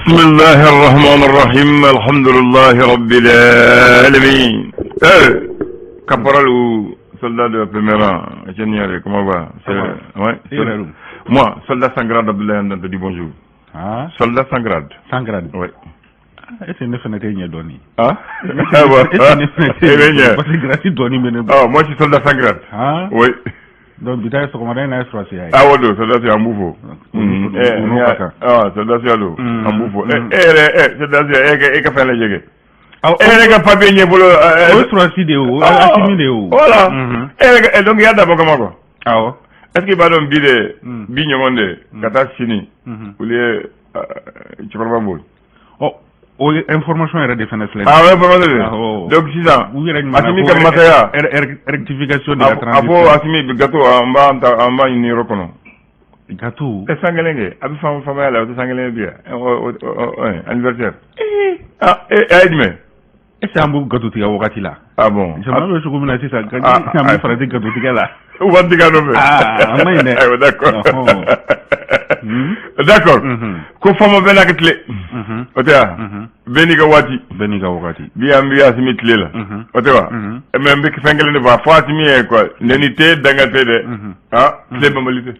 بسم الله الرحمن الرحيم الحمد لله رب العالمين. Caporal ou soldat de premier rang, Etienne Yare, comment va? Ça va. Ouais, E yɛrɛ dun? Moi, soldat sans grade Abdoulaye Hamdan te dit bonjour. Ah, Soldat sans grade. Sans grade. Oui. Est ce que ne fana tɛ ɲɛ dɔɔni? Ah, ah bon. Est ce que ne fana tɛ Eh bien, ɲɛ? Parce que grade dɔɔni bɛ ne bolo. Ah, moi je suis soldat sans grade. Ah. Oui. Donc bi ta ye sɔgɔmada in na ye sɔrɔsiya ye. Ah, ouais, donc, soldat an b'u fo. U n'o ka kan. Ah, soldat don. An b'u fo. E yɛrɛ, soldat e ka fɛn lajɛ kɛ. Aw E yɛrɛ ka papier ɲɛ bolo. O ye sɔrɔsi de ye o, Asimi de ye o. Voilà. E yɛrɛ ka, donc i y'a dabɔ kama quoi. Awɔ. Est ce que i b'a dɔn bi de, bi ɲɔgɔn de, ka taa sini, olu ye cɛkɔrɔba bolo. Ɔ, o ye information yɛrɛ de fana filɛ. Ah ouais, information de. Awɔ. Donc sisan, U yɛrɛ ɲuman Asimi ka masaya. Rectification de la A fɔ transition. Asimi gâteau an b'an ta an b'a ɲini yɔrɔ kɔnɔ. Gâteau. Ɛ, san kelen kɛ, a bɛ fan faamaya la, o tɛ san kelen ye bi yan. Anniversaire. Ah, e a ye jumɛn? Est ce que an b'o gâteau tigɛ wagati la? Ah bon. Jamana bɛ cogo min na sisan, ka Ah, an ah. bɛ farati gâteau tigɛ la. U b'a tigɛ a nɔfɛ. Ah, a ma ɲi dɛ. Ayiwa, d'accord. Ɔhɔn. D'accord. Ko faama bɛɛ n'a ka tile. O tɛ wa? Mhm. Bɛɛ n'i ka waati. Bɛɛ n'i ka wagati. Bi an bɛ Asimi tile la. O tɛ wa? Mhm. Mais n bɛ fɛn kelen de fɔ, a fɔ Asimi ye quoi, nɛni tɛ, danga tɛ dɛ. Ah, tile banbali tɛ.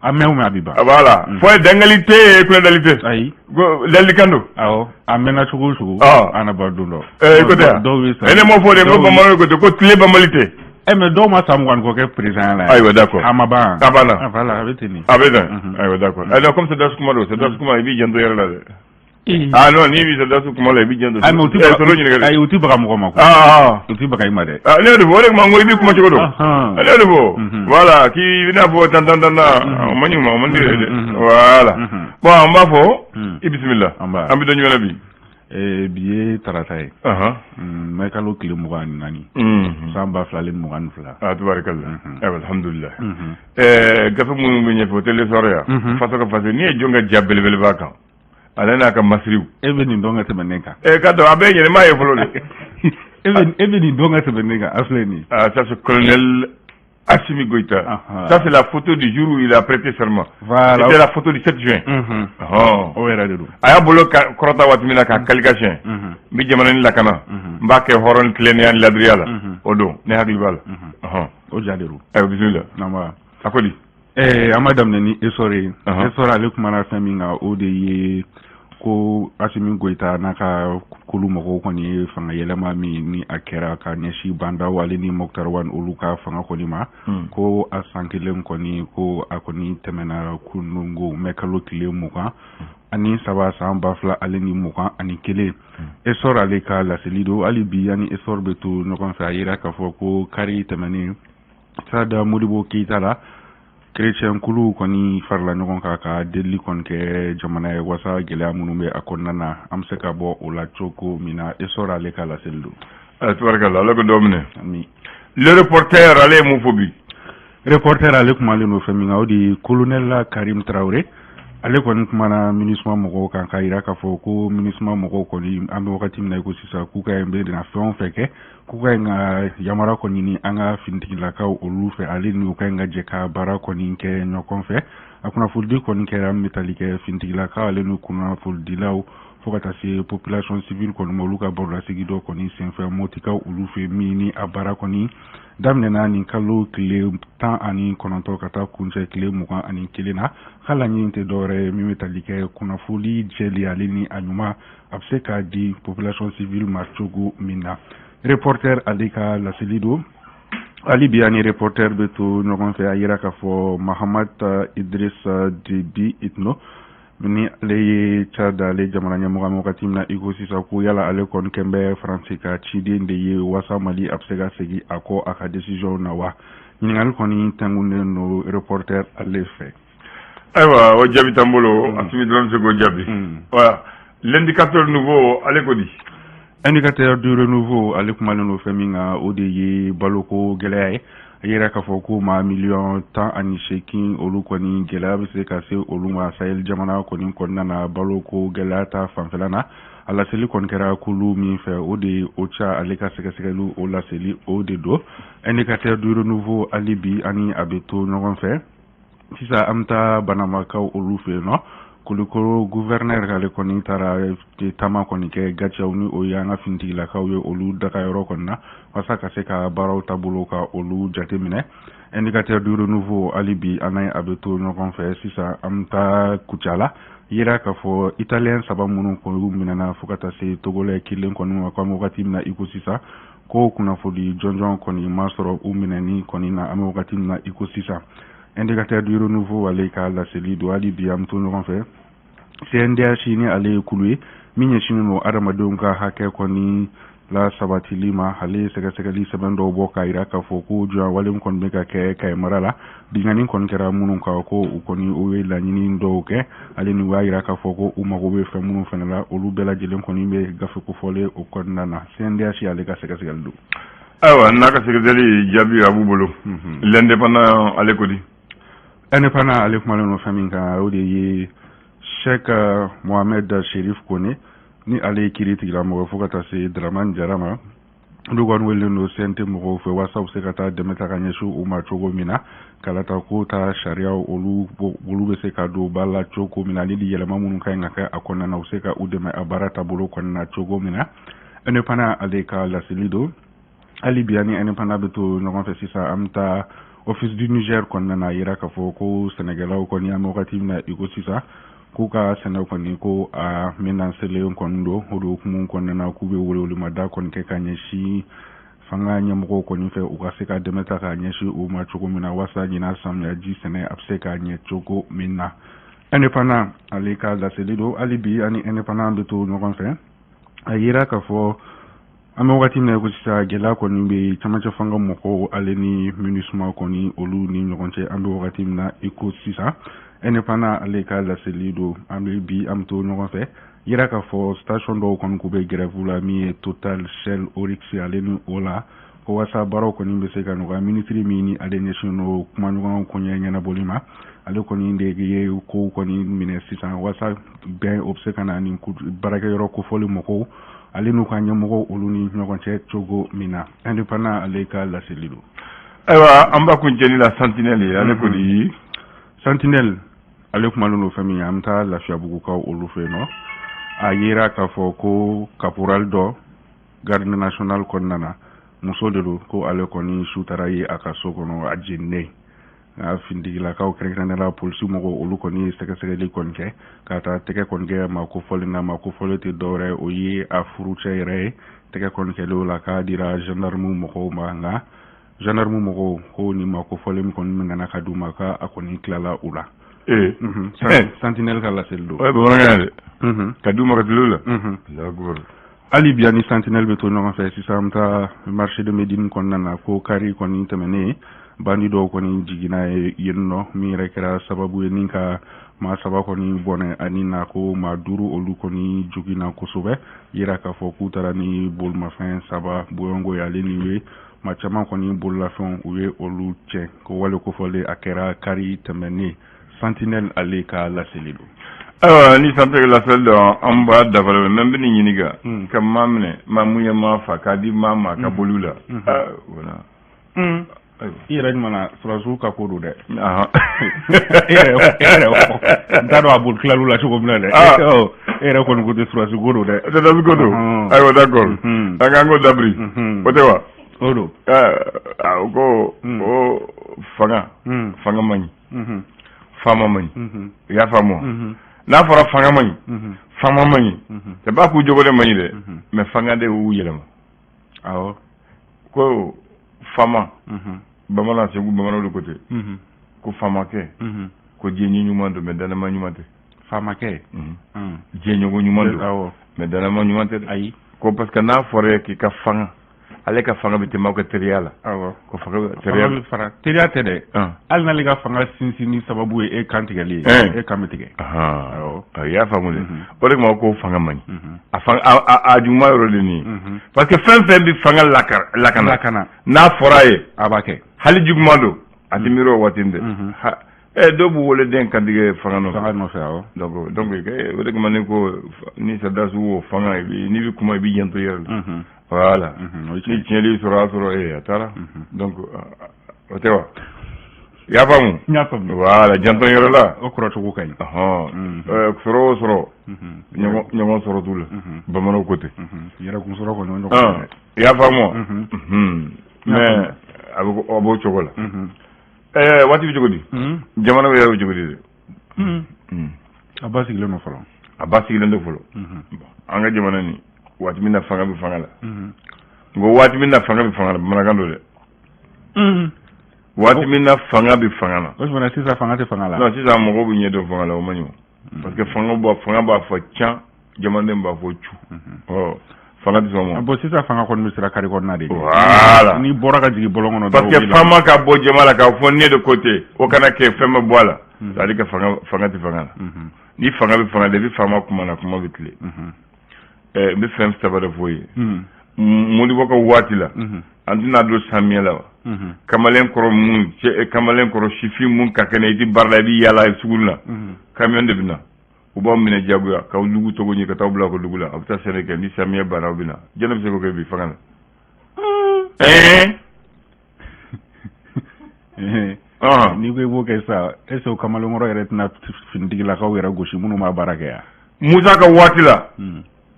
A mɛn o mɛn a bɛ ban. Ah, voilà. Fɔ ye dangali tɛ ye, kunnadali tɛ. Ayi. Ko ladilikan don. Awɔ, a mɛnna cogo o cogo. Ah. A na ban don dɔ. I ko tɛ wa? Dɔw bɛ sa. Ne m'o fɔ de, n ko bamananw ko ten ko tile banbali tɛ. Ɛ, mais dɔw ma san 20 kɔ kɛ président la. Ayiwa, d'accord. A ma ban. A banna. Ah, voilà, a bɛ ten de. A bɛ tan. Ayiwa, d'accord. Alors comme sɔrɔdasi kuma don, sɔrɔdasi kuma, i b'i janto yɛrɛ la dɛ. Ah non, n'i bɛ sɔrɔdasi kuma la, i b'i janto. Ayi, mais u tɛ Eh, sɔrɔ ɲininka dɛ. Ayi, u tɛ baga mɔgɔ ma koyi. Ah ah. U tɛ baga i ma dɛ. Ah, ne y'o de fɔ, o de kama n ko i b'i kuma cogo dɔn. Ne y'o de fɔ. Voilà, k'i n'a fɔ tan tan tan tan, o ma ɲi ma, o man di dɛ. Voilà. Bon, an b'a fɔ, i bisimila. An b'a. An bɛ dɔ jumɛn na bi? Bi ye tarata ye. Mɛ kalo tile 24. San 2022. Ah, tubarikalla. Ayiwa, alhamdulilah. Gafe minnu bɛ ɲɛfɛ, o tɛ l'essor ya. Faso ka faso, n'i ye jɔn ka ja belebeleba kan, ale n'a ka masiriw. E bɛ nin dɔn ka tɛmɛ ne kan. K'a dɔn a bɛɛ ye ɲɛnɛma ye fɔlɔ de. E bɛ nin dɔn ka tɛmɛ ne kan, a filɛ nin ye. Ah, ça c'est colonel Assimi Goïta. Ça c'est la photo du jour où il a prêté serment. Voilà. C'était la photo du 7 juin. O yɛrɛ de don. A y'a bolo kɔrɔta waati min na k'a kalika siɲɛ. N bɛ jamana ni lakana. N b'a kɛ hɔrɔn ni tilennenya ni ladiriya la. O don ne hakili b'a la. O ja de don. Ayiwa, bisimila. Nba. A ko di? An b'a daminɛ ni Essor ye. Essor ale kumana fɛn min kan, o de ye ko Asimi Goyita n'a ka kulu mɔgɔw kɔni ye fanga yɛlɛma min ni a kɛra ka ɲɛsin Bah N'Daw ale ni Moctar Ouane olu ka fanga kɔni ma, ko a san kelen kɔni, ko a kɔni tɛmɛna kunungo mɛ kalo tile 23 san 2021. Essor ale ka laseli don. Hali bi ani Essor bɛ to ɲɔgɔn fɛ, a yira k'a fɔ ko kari tɛmɛnen, Stade Modibo Keyita la, chrétien kulu kɔni farala ɲɔgɔn kan ka delili kɔni kɛ jamana ye wasa gɛlɛya minnu bɛ a kɔnɔna na, an bɛ se ka bɔ o la cogo min na. Essor ale ka laseli don. Tubarikalla, Ala ko dɔ minɛ. Ami. Le Reporter ale ye mun fɔ bi? Reporter ale kumalen don fɛn min kan, o de ye colonel Karim Traoré. Ale kɔni kumana MINUSMA mɔgɔw kan k'a yira k'a fɔ ko MINUSMA mɔgɔw kɔni, an bɛ wagati min na i ko sisan, k'u ka ɲi bɛ fɛn o fɛn kɛ, k'u ka ɲi ka yamaruya kɔni ɲini an ka finitigilakaw olu fɛ, ale ni u ka ɲi ka jɛ ka baara kɔni kɛ ɲɔgɔn fɛ. A kunnafonidi kɔni kɛra min bɛ tali kɛ finitigilakaw ale ni kunnafonidilaw fo ka taa se population civile kɔni ma, olu ka barolasigi dɔ kɔni senfɛ Motikaw olu fɛ, min ni a baara kɔni daminɛna nin kalo tile 19 ka taa kuncɛ tile 21 na. K'a laɲini tɛ dɔwɛrɛ ye min bɛ tali kɛ kunnafoni jɛli ale ni a ɲuman a bɛ se k'a di population civile ma cogo min na. Reporter ale ka laseli don. Hali bi ani Reporter bɛ to ɲɔgɔn fɛ, a yira k'a fɔ Mahamat Idriss Déby Itno ni ale ye Tchad ale jamana ɲɛmɔgɔ min wagati min na i ko sisan, ko yala ale kɔni kɛn bɛ Faransi ka ciden de ye wasa Mali a bɛ se ka segin a kɔ a ka décision na wa? Ɲininkali kɔni tɛnkunnen don Reporter ale fɛ. Ayiwa, o jaabi t'an bolo, Asimi dɔrɔn bɛ se k'o jaabi. Voilà, L'Indicateur nouveau ale ko di? Indicateur du Renouveau ale kumalen don fɛn min kan, o de ye baloko gɛlɛya ye. A yira k'a fɔ ko maa miliyɔn 18 olu kɔni gɛlɛya bɛ se ka se olu ma Sahel jamana kɔni kɔnɔna na baloko gɛlɛya ta fanfɛla na. A laseli kɔni kɛra kulu min fɛ, o de ye OCHA ale ka sɛgɛsɛgɛliw o laseli o de don. Indicateur du Renouveau hali bi ani a bɛ to ɲɔgɔn fɛ. Sisan an bɛ taa Banamakaw olu fɛ yen nɔ. Kulukoro gouverneur ale kɔni taara taama kɔni kɛ Gatiyaw, ni o ye an ka finitigilakaw ye, olu dagayɔrɔ kɔni na, walasa ka se ka baaraw taabolo ka olu jateminɛ. Indicateur du Renouveau, hali bi an n'a a bɛ to ɲɔgɔn fɛ. Sisan an bɛ taa Kucala, yira k'a fɔ Italien saba minnu kɔni minɛna fo ka taa se Togolais kelen kɔni ma, ko an bɛ wagati min na i ko sisan, ko kunnafoni jɔnjɔn kɔni ma sɔrɔ u minɛni kɔni na, an bɛ wagati min na i ko sisan. Indicateur du Renouveau ale ka laseli don. Hali bi an bɛ to ɲɔgɔn fɛ. CNDH, ni ale ye kulu ye min ɲɛsinnen don adamadenw ka hakɛ kɔni la sabatili ma, ale ye sɛgɛsɛgɛli sɛbɛn dɔw bɔ k'a jira k'a fɔ ko jɔnyawale kɔni bɛ ka kɛ Kayi mara la, binkanni kɔni kɛra minnu kan, ko u kɔni o ye laɲini dɔw kɛ. Ale ni u y'a jira k'a fɔ ko u mago bɛ fɛn minnu fana la, olu bɛɛ lajɛlen kɔni bɛ gafe kofɔlen o kɔnɔna na. CNDH ale ka sɛgɛsɛgɛli don. Ayiwa, n'a ka sɛgɛsɛgɛli jaabi a b'u bolo. L'Indépendant ale ko di? Indépendant ale kumalen don fɛn min kan, o de ye Cheikh Mohamed Sherif Kone, ni ale ye kiiri tigilamɔgɔ, fo ka taa se Dramane Jara ma. Olu kɔni welelen don CNT mɔgɔw fɛ walasa u bɛ se ka taa dɛmɛ ta ka ɲɛsin u ma cogo min na, kalata ko ta sariyaw, olu bɛ se ka don ba la cogo min na, ale ni yɛlɛma minnu ka ɲi ka kɛ a kɔnɔna na, u bɛ se ka u dɛmɛ a baara taabolo kɔnɔna na cogo min na. Indépendant ale ka laseli don. Hali bi ani Indépendant bɛ to ɲɔgɔn fɛ. Sisan an bɛ taa Office du Niger kɔnɔna na, yira k'a fɔ ko sɛnɛkɛlaw kɔni, an bɛ wagati min na i ko sisan, k'u ka sɛnɛ kɔni ko a menacelen kɔni don. O de hukumu kɔnɔna na, k'u bɛ welewelemada kɔni kɛ ka ɲɛsin fanga ɲɛmɔgɔw kɔni fɛ, u ka se ka dɛmɛ ta ka ɲɛsin u ma cogo min na, walasa ɲinan samiyaji sɛnɛ a bɛ se ka ɲɛ cogo min na. Indépendant ale ka laseli don. Hali bi ani Indépendant bɛ to ɲɔgɔn fɛ. A yira k'a fɔ an bɛ wagati min na ko sisan, gɛlɛya kɔni bɛ camancɛ fanga mɔgɔw ale ni MINUSMA kɔni olu ni ɲɔgɔn cɛ, an bɛ wagati min na i ko sisan. Indépendant ale ka laseli don. An bɛ bi an bɛ to ɲɔgɔn fɛ. Yira k'a fɔ station dɔw kɔni k'u bɛ grève la, min ye Total, Shell, Oryx ale ni o la, ko walasa baaraw kɔni bɛ se ka nɔgɔya. Minisiri min ni ale ɲɛsinnen don kumaɲɔgɔnya koɲɛ ɲɛnabɔli ma, ale kɔni de ye kow kɔni minɛ sisan walasa bɛn o bɛ se ka na ni baarakɛyɔrɔ kofɔli mɔgɔw ale n'u ka ɲɛmɔgɔw olu ni ɲɔgɔn cɛ cogo min na. Indépendant ale ka laseli don. Ayiwa, an b'a kuncɛ ni la Sentinelle ye. Ale ko di? Sentinelle ale kumalen don fɛn min ye, an bɛ taa Lafiyabugukaw olu fɛ yen nɔ. A yera k'a fɔ ko caporal dɔ Garde nationale kɔnɔna na, muso de don, ko ale kɔni su taara ye a ka so kɔnɔ a jeninen. Nka finitigilakaw, kɛrɛnkɛrɛnnenya la polisi mɔgɔw, olu kɔni ye sɛgɛsɛgɛli kɔni kɛ ka taa tɛgɛ kɔni kɛ maa kofɔlen na. Maa kofɔlen tɛ dɔwɛrɛ, o ye a furucɛ yɛrɛ ye. Tɛgɛ kɔni kɛlen o la, k'a dira gendarme mɔgɔw ma. Nka gendarme mɔgɔw ko ni maa kofɔlen min kɔni nana ka d'u ma, k'a kɔni tilala u la. Sentinelle ka laseli don. O ye bamanankan ye dɛ, ka d'u ma ka tila u la. Hali bi ani Sentinelle bɛ to ɲɔgɔn fɛ. Sisan an bɛ taa marché de Médine kɔnɔna na, ko kari kɔni tɛmɛnen, bandi dɔw kɔni jiginna yen nɔ, min yɛrɛ kɛra sababu ye ni ka maa saba kɔni bɔnɛ ani na, ko maa duuru olu kɔni joginna kosɛbɛ. Yira k'a fɔ k'u taara ni bolimafɛn saba bɔyɔngo ye, ale ni ye maa caman kɔni bololafɛnw u ye olu tiɲɛ. Ko wale kofɔlen a kɛra kari tɛmɛnen. Sentinelle ale ka laseli don. Ayiwa, ni sanfɛ laseli dɔn, an b'a dafalen mɛ. N bɛ nin ɲininka ka maa minɛ, maa mun ye maa fa k'a di maa ma ka boli la, voilà. I yɛrɛ ɲuman na, sɔrɔdasiw ka ko don dɛ. E yɛrɛ, n t'a dɔn a boli tilal'u la cogo min na dɛ. E yɛrɛ kɔni ko tɛ, sɔrɔdasi ko don dɛ. Sɔrɔdasi ko don. Ayiwa, d'accord, an k'an ko dabiri o tɛ wa? O don. O ko o fanga man ɲi, faama man ɲi. I y'a faamu wa? N'a fɔra fanga man ɲi, faama man ɲi, c'est pas k'u jogo de man ɲi dɛ, mais fanga de y'u yɛlɛma. Ko faama, bamanan, Segu bamananw de ko ten ko faamakɛ ko diɲɛ ɲuman don, mais danama ɲuman tɛ. Faamakɛ. Diɲɛɲɔgɔn ɲuman don, mais danama ɲuman tɛ. Ayi. Ko parce que n'a fɔra k'i ka fanga, ale ka fanga bɛ tɛmɛ aw ka teriya la. Ko fanga teriya bɛ fara teriya tɛ dɛ. Hali n'ale ka fanga sinsinni sababu ye e kan tigɛli ye, e kan bɛ tigɛ. I y'a faamu dɛ. O de kama ko fanga man ɲi, a fanga a juguman yɔrɔ de nin ye, parce que fɛn fɛn bɛ fanga lakana lakana, n'a fɔra ye, a b'a kɛ. Hali juguman don, a tɛ miiri o waati dɛ. Dɔw b'u wele den kantigɛ fanga nɔfɛ. Fanga nɔfɛ, awɔ. Donc o de kama ne ko ni sɔrɔdasiw o fanga, n'i bɛ kuma, i b'i janto i yɛrɛ la. Voilà, ni tiɲɛli sɔrɔ a sɔrɔ a taara, donc o tɛ wa? I y'a faamu? N y'a faamu. Voilà, janto yɔrɔ la. O kɔrɔ cogo ka ɲi. Ɔhɔn, sɔrɔ o sɔrɔ, ɲɔgɔn sɔrɔ t'u la, bamananw ko ten. Yɛrɛkun sɔrɔ kɔni, o ɲɔgɔn. I y'a faamu wa? Mais a b'o cogo la. Waati bɛ cogo di? Jamana bɛ yɛrɛ bɛ cogo di dɛ? A ba sigilen don fɔlɔ. A ba sigilen don fɔlɔ. An ka jamana nin, waati min na fanga bɛ fanga la, n ko waati min na fanga bɛ fanga la, bamanankan don dɛ. Waati min na fanga bɛ fanga la. O tuma sisan fanga tɛ fanga la. Non, sisan mɔgɔw bɛ ɲɛ dɔn fanga la, o man ɲi o. Parce que fanga b'a fɔ can, jamanaden b'a fɔ cu. Ɔ, fanga tɛ sɔn ma. Bon, sisan fanga kɔni bɛ sira kari kɔnɔna de. Voilà. N'i bɔra ka jigin bɔlɔn kɔnɔ. Parce que faama ka bɔ jama la k'a fɔ ne de ko ten, o kana kɛ, fɛn bɛ bɔ a la. C'est à dire que fanga tɛ fanga la. Ni fanga bɛ fanga la, depuis faama kuma na, kuma bɛ tilen. N bɛ fɛn saba de fɔ ye. Modibo ka waati la, an tɛna don samiyɛ la wa? Kamalen kɔrɔ mun cɛ, kamalen kɔrɔ sifin mun ka kɛnɛ, i tɛ baara la, i bɛ yaala sugu la, camion de bɛ na, u b'aw minɛ diyagoya k'aw dugu tɔgɔ ɲini ka t'aw bila ka dugu la, a bɛ taa sɛnɛ kɛ, ni samiyɛ banna aw bɛ na. Jɔn bɛ se k'o kɛ bi fanga la? N'i ko i b'o kɛ sisan, est ce que o kamalenkɔrɔ yɛrɛ tɛna finitigilakaw yɛrɛ gosi minnu b'a baara kɛ yan? Musa ka waati la,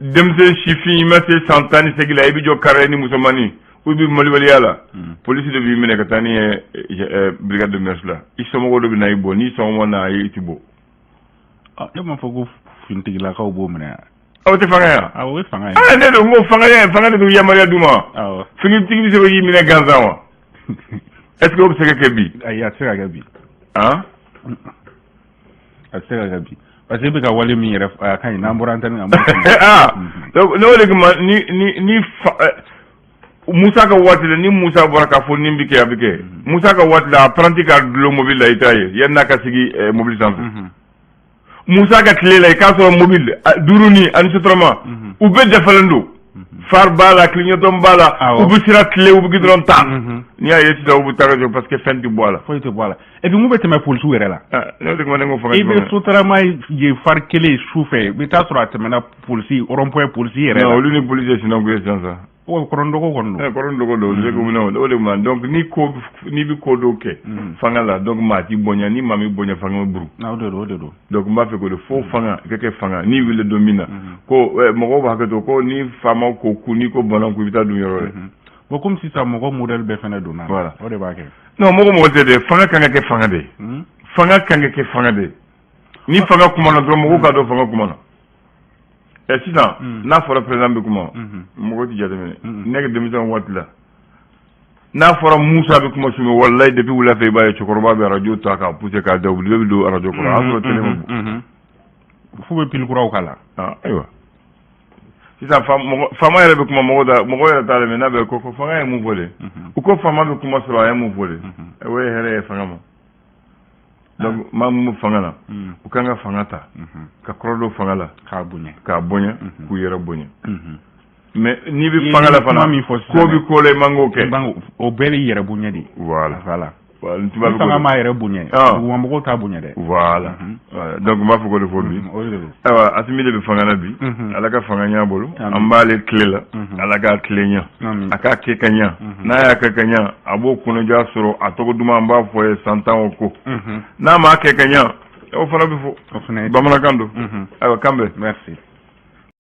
denmisɛn sifin, i ma se san 18 la, i bɛ jɔ carré ni musomannin u bɛ malibaliya la, polisi de b'i minɛ ka taa n'i ye brigade de mœurs la. I somɔgɔw de bɛ na i bɔ, n'i somɔgɔw ma na, i ti bɔ. Ne m'a fɔ ko finitigilakaw b'o minɛ yan. Aw tɛ fanga yan? Awɔ, o ye fanga ye. Ah, ne de ko fanga ye, fanga de bɛ yamaruya d'u ma. Finitigi bɛ se k'i minɛ gansan wa? Est ce que o bɛ se ka kɛ bi? Ayi, a tɛ se ka kɛ bi. Han? A tɛ se ka kɛ bi. Parce que e bɛ ka wale min yɛrɛ, a ka ɲi n'an bɔra antenne kan. Ah, donc ne o de kama ni fa Musa ka waati la, ni Musa bɔra k'a fɔ nin bɛ kɛ, a bɛ kɛ. Musa ka waati la, apprenti ka dulon mobili la, i t'a ye yanni n'a ka sigi mobili sanfɛ. Musa ka tile la, i k'a sɔrɔ mobili duuru ni ani sotrama u bɛɛ dafalen don. Phare b'a la, clignotant b'a la, u bɛ sira tile, u bɛ goudron ta. N'i y'a ye sisan, u bɛ taa ka jɔ parce que fɛn tɛ bɔ a la. Foyi tɛ bɔ a la. Et puis mun bɛ tɛmɛ polisiw yɛrɛ la? Ne de ko ne ko fanga. I bɛ sotrama ye phare kelen su fɛ, i bɛ taa sɔrɔ a tɛmɛna polisi rond point polisi yɛrɛ la. Non, olu ni polisi ye sinanku ye sisan sa. O kɔrɔn dɔgɔ kɔni don. Kɔrɔn dɔgɔ don, o minɛ o de ma. Donc ni ko n'i bɛ ko dɔw kɛ fanga la, donc maa t'i bonya, ni maa min bonya, fanga bɛ buru. O de don, o de don. Donc n b'a fɛ k'o de fo, fanga i ka kɛ fanga n'i wele don min na ko mɔgɔw b'a hakɛ to ko ni faamaw ko ku, n'i ko bɔnna ku, i bɛ taa dun yɔrɔ wɛrɛ. Bon, comme sisan mɔgɔ modèle bɛɛ fana donna. Voilà. O de b'a kɛ. Non, mɔgɔ mɔgɔ tɛ dɛ, fanga kan ka kɛ fanga de ye. Fanga kan ka kɛ fanga de ye. Ni fanga kumana dɔrɔn, mɔgɔw k'a dɔn fanga kumana. Sisan n'a fɔra président bɛ kuma, mɔgɔ tɛ jateminɛ. Ne ka denmisɛn waati la, n'a fɔra Musa bɛ kuma su, walayi, depuis wula fɛ, i b'a ye cɛkɔrɔba bɛ arajo ta k'a pousser k'a da, u bɛ don arajo kɔrɔ, a y'a sɔrɔ télé ma bɔ. F'u bɛ pile kuraw k'a la. Ayiwa, sisan faama yɛrɛ bɛ kuma, mɔgɔ da, mɔgɔ yɛrɛ t'a lamɛn, n'a bɛ ko fanga ye mun fɔ de? U ko faama bɛ kuma sɔrɔ, a ye mun fɔ de? O ye hɛrɛ ye fanga ma. Donc maa min bɛ fanga la, u kan ka fanga ta ka kɔrɔ don fanga la. K'a bonya. K'a bonya, k'u yɛrɛ bonya. Mais n'i bɛ fanga la fana, ko bɛ ko la, i man k'o kɛ. O bɛɛ y'i yɛrɛ bonya de. Voilà. Voilà. Ni fanga m'a yɛrɛ bonya, dugumamɔgɔw t'a bonya dɛ. Voilà. Donc n b'a fɔ k'o de fɔ bi. Ayiwa, Asimi de bɛ fanga la bi, Ala ka fanga ɲɛ bolo, an b'ale tile la, Ala k'a tile ɲɛ, a k'a kɛ ka ɲɛ. N'a y'a kɛ ka ɲɛ, a b'o kunnaja sɔrɔ, a tɔgɔ duman an b'a fɔ ye san 10 o ko. N'a m'a kɛ ka ɲɛ, o fana bɛ fɔ. Bamanankan don. Ayiwa, kan bɛn. Merci.